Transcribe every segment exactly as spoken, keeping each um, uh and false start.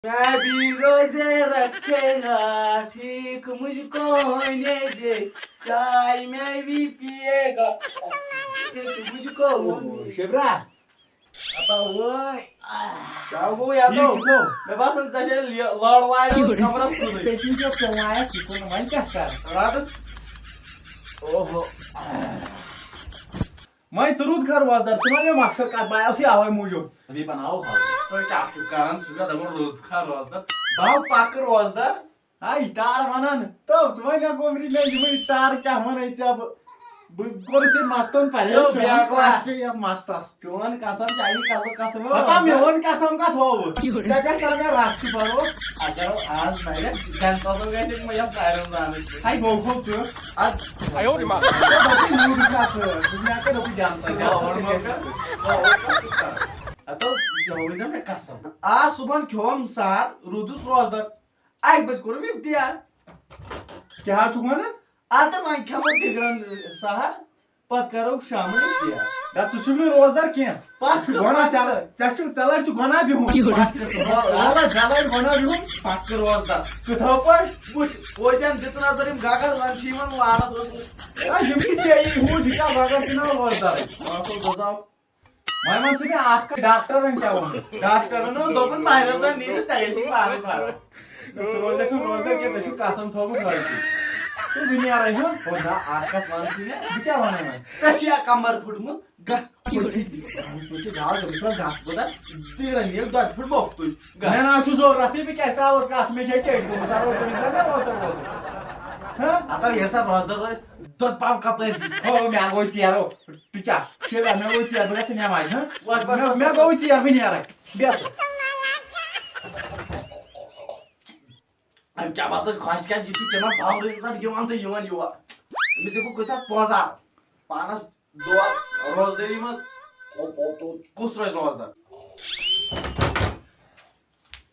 میں بھی روزے رکھے گا، ٹھیک مجھ کو ہونے دے، چائے میں بھی پیے گا، ٹھیک مجھ کو ہونے دے۔ شبرا، اَپا وٲے۔ کیٛاہ گوٚو یَتھ؟ ٹھیٖک چھُکھو؟ مےٚ باسان، ژےٚ چھے لہِ-، لٔر وایِڈ کَمرَس کُنُے۔ ژےٚ کِنۍ چھُ پٮ۪وان اَتھ یہِ کُن، وۄنۍ کیٛاہ کَرٕ؟ رَٹہٕ۔ اوہو۔ وۄنۍ ژٕ رُت کھا روزدار، ژٕ وَن مےٚ مقصد کَتھ، بہٕ آوسٕے اَوَے موٗجوٗب۔ بیٚیہِ بَناوو حظ۔ تُہۍ کیٛاہ چھِو کَران؟ ژٕ چھُکھ دَپان رُت کھا روزدار۔ بہٕ ہا پَکہٕ روزدار۔ ہاے ٹار وَنان، تو ژٕ وَن مےٚ گوٚمری مےٚ یِمَے ٹار کیٛاہ وَنَے ژےٚ بہٕ؟ بہٕ کوٚرُس ییٚمۍ مَستَن پریشان۔ تو بیٛاکھ وا؟ پَتھ گٔے یَتھ مَستَس۔ چون قسم چاہے کَلہٕ قسم ہو۔ ہتا میون قسم کتھ ہووُ؟ ژےٚ پٮ۪ٹھ ترٛاو مےٚ رستہٕ بروس۔ اگر آز مگر جنتس منٛز گژھِ مےٚ یتھ پایرن زانس پٮ۪ٹھ۔ ہاے گوٚو گوٚو ژٕ۔ اد ژےٚ دوٚپُے موٗدُکھ نا ژٕ۔ دوٚپمَے ہا ژےٚ دوٚپُے جنتس، جنتس اور منٛز مگر گژھِ ژٕ۔ اور کتھ چھُکھ کران؟ ہتو ژےٚ ہووُے نا مےٚ قسم۔ آز صبحن کھیوم سحر، روٗدُس روزدر۔ اکہِ بجہِ کوٚرُم افتیار۔ کیٛاہ حظ چھُکھ ونان؟ ادٕ وۄنۍ کھٮ۪مو ٹِگرن سحر، پتہٕ کرو شامن افتیار۔ دا ژٕ چھُکھ نہٕ روزدار کینٛہہ۔ پتہٕ ژٕ چھُکھ گۄناہ ژےٚ، ژےٚ چھُکھ، ژےٚ لڑِ چھُ گۄناہ بِہُن۔ پتہٕ ژٕ روزدار۔ وَلہٕ ژےٚ لڑِ گۄناہ بِہُن۔ پکھ روزدار۔ کِتھو پٲٹھۍ؟ وٕچھ، وۄتٮ۪ن دِتُن نظر یِم گگر زن چھِ یِمن لارس روزمُت۔ آ، یِم چھِ ژےٚ یی ہُہ چھِ کیٛاہ بغٲر ژٕ نہ روزدار۔ اصل دٔزاو۔ وۄنۍ وَن ژٕ مےٚ اکھ کتھ، ڈاکٹرن کیٛاہ ووٚن؟ ڈاکٹرن اوٚن دوٚپُن ماہِ رمضان نیٖرِتھ ژےٚ گژھی پانہٕ فرق۔ ژٕ روزکھ نہٕ روزدار کینٛہہ، ژےٚ چھُکھ قسم تھوٚومُت رٲیِتھٕے۔ ژٕ دُنیا رہہِ ہا۔ ہو نہ، اکھ کتھ وَن ژٕ مےٚ۔ بہٕ کیٛاہ وَنہٕ وۄنۍ؟ ژےٚ چھُ یا کمر پھُٹمُت، گژھ پٔژھِس نِش۔ گژھ پٔژھِس نِش، گژھ بہٕ دَپہٕ، دِگرَن یِیَکھ دۄدٕ پھوٚٹ مۄکتُے۔ گژھ۔ مےٚ نہ حظ چھُ ضوٚرتھٕے، بہٕ کیٛازِ ترٛاوَس گژھ؟ مےٚ چھے چیٚٹۍ گٔمٕژ، سَر، تٔمِس گٔے مےٚ روزدَر روزدَر۔ ہہ؟ ہَتَو ییٚلہِ سا روزدَر روزِ، دۄدٕ پَمپ کَپٲرۍ دِژ؟ ہو، مےٚ گوٚو ژیر، ہو، ٹُچا، شیرا، مےٚ گوٚو ژیر، بہٕ گژھٕ نٮ۪مازِ، ہہ؟ وَتھ، وَتھ، مےٚ، وَتھ، مےٚ وَتھ۔ گوٚو ژیر، بہٕ نیرَکھ، بیٚہہ ژٕ۔ أمۍ کیٛاہ پَتہٕ ٲسۍ خۄش کیٛاہ، یہِ چھُ تِمَن باورٕ اِنسان یِوان تہٕ یِوان یور۔ أمِس دِمہٕ بہٕ کُنہِ ساتہٕ پونٛسہٕ اَکھ۔ پانَس دۄہ روزدٲری منٛز، او، او، او، کُس روزِ روزدار؟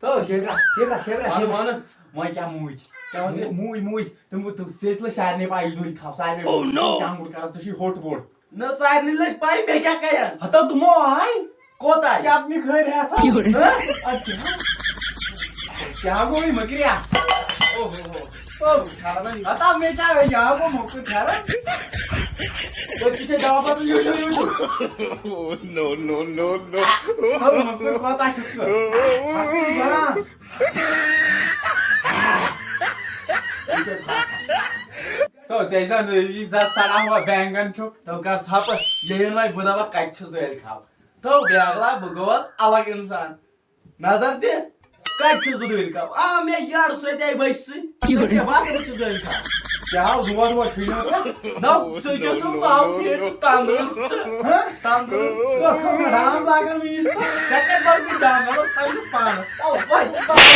تو شیرا، شیرا، شیرا، وَنہٕ، شیرا۔ وَنہٕ۔ وۄنۍ کیٛاہ موٗدۍ؟ کیٛاہ وَنہٕ ژےٚ؟ موٗدۍ، موٗدۍ۔ تِم، تِم، ژےٚ تہِ لٔج سارنٕے پَے، یہِ چھُ دُنۍ تھاو، سارنٕے ووٚن، ژٕ چھُکھ جنٛگُل کران، ژےٚ چھُے ہوٚٹ بوٚڑ۔ نہ، سارنٕے لٔج پَے، مےٚ کیٛاہ کَرن؟ ہَتو تِمو آے۔ کوٚت آے؟ چپنہِ کھٲرۍ ہٮ۪تھ۔ ہہ؟ اَدٕ کیٛاہ؟ کیٛاہ گوٚو یہِ مٔکرِیا؟ اوہ، اوہ، اوہ۔ تو پھیرن ہتا مےٚ کیٛاہ، یہِ آو گوٚو موٚکُر پھیرن۔ أتھی چھے دوا بوتل، YouTube, YouTube. Oh, no, no, no, no. تو موٚکُر کوتاہ چھُکھ ژٕ؟ ہتٕے گاس۔ تو ژےٚ زن یہِ زن سڑان ہوا بینگن چھُکھ۔ تو کر ژھۄپہٕ، یہِ یِن وۄنۍ بہٕ دپکھ کتہِ چھُس دٲلۍ کھال۔ تو بیگلا بہٕ گوس الگ انسان۔ نظر دِ، کتہِ چھُس بہٕ دٲلۍ کھال؟ آ، مےٚ یارٕ سۭتۍ آیہِ بٔچھِ سۭتۍ۔ ژےٚ چھےٚ باسان بہٕ چھُس دٲلۍ کھال؟ کیٛاہ ہو، دور وور چھُے نہٕ ژےٚ؟ نو، ژٕ کیٛاہ چھُکھ باو پیٖٹھ ژٕ تندرست؟ ہہ؟ تندرست؟ ژٕ اوسکھ مےٚ ڈام لاگان وٕنِس تہٕ؟ ژےٚ کتہِ لوگ مےٚ ڈام؟ مےٚ لوگ پننِس پانس۔ او، وۄنۍ، وۄنۍ۔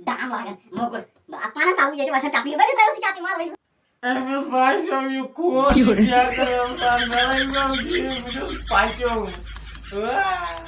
دام لاگان موٚکُر۔ اتھ پانس آوُ ییٚتہِ وسان چپنہِ، ؤلِو ترٲیِو سُہ چپنہِ، وَلہٕ ؤلِو۔ أمِس باسیو یہِ کُس چھُ بیکر انسان، مےٚ لگہِ وۄنۍ بیٖڑ، بہٕ چھُس پچیومُت۔ آ۔